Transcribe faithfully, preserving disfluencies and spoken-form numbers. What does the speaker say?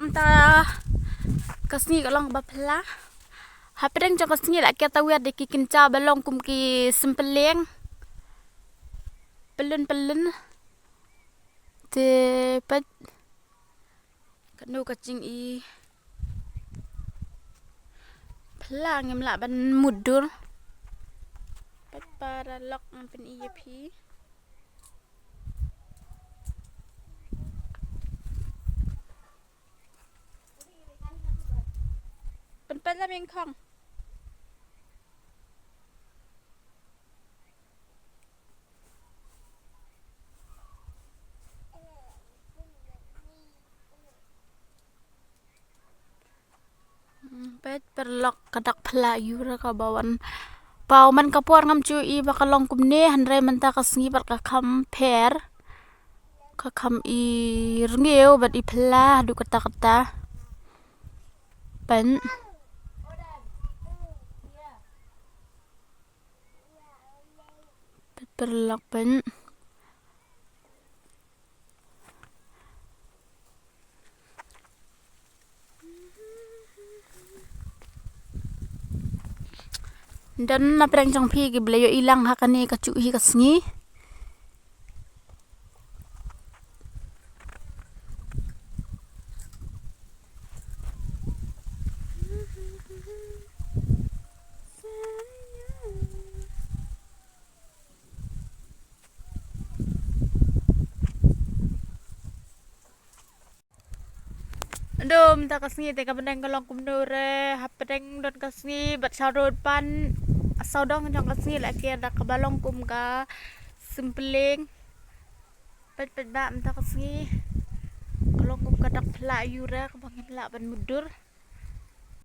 Ta ka sngi ka long ba pla. Hapdeng jong ka sngi la ker tawiar da ki kynja ba long kum ki symplieng. Pylun pylun. Te pat kano ka jing i pla ngim lah ban mutdur. Pat para lok ngan pyn-i ïa phi. Pynpat la meng khong. Hmm, peit paralok ka dak pla ïura ka ba wan. Paw man ka por ngam ju i ba ka long kumne, hynrei mynta ka sngi bad ka kham pher. Ka kham i rngiew bad i pla haduh katta katta. Peit. Peit paralok peit. Don na pdeng jong phi kiba la ïohi lang ha kane kajuh hi ka sngi. Ado, mynta ka sngi te ka bneng ka long kumno re, hapdeng don ka sngi bad shaw don pan, sawdong jong ka sngi la ker da kaba long kum ka symplieng. Peit peit ba mynta ka sngi ka long kum ka dak pla ïura kaba ngim lah ban mutdur.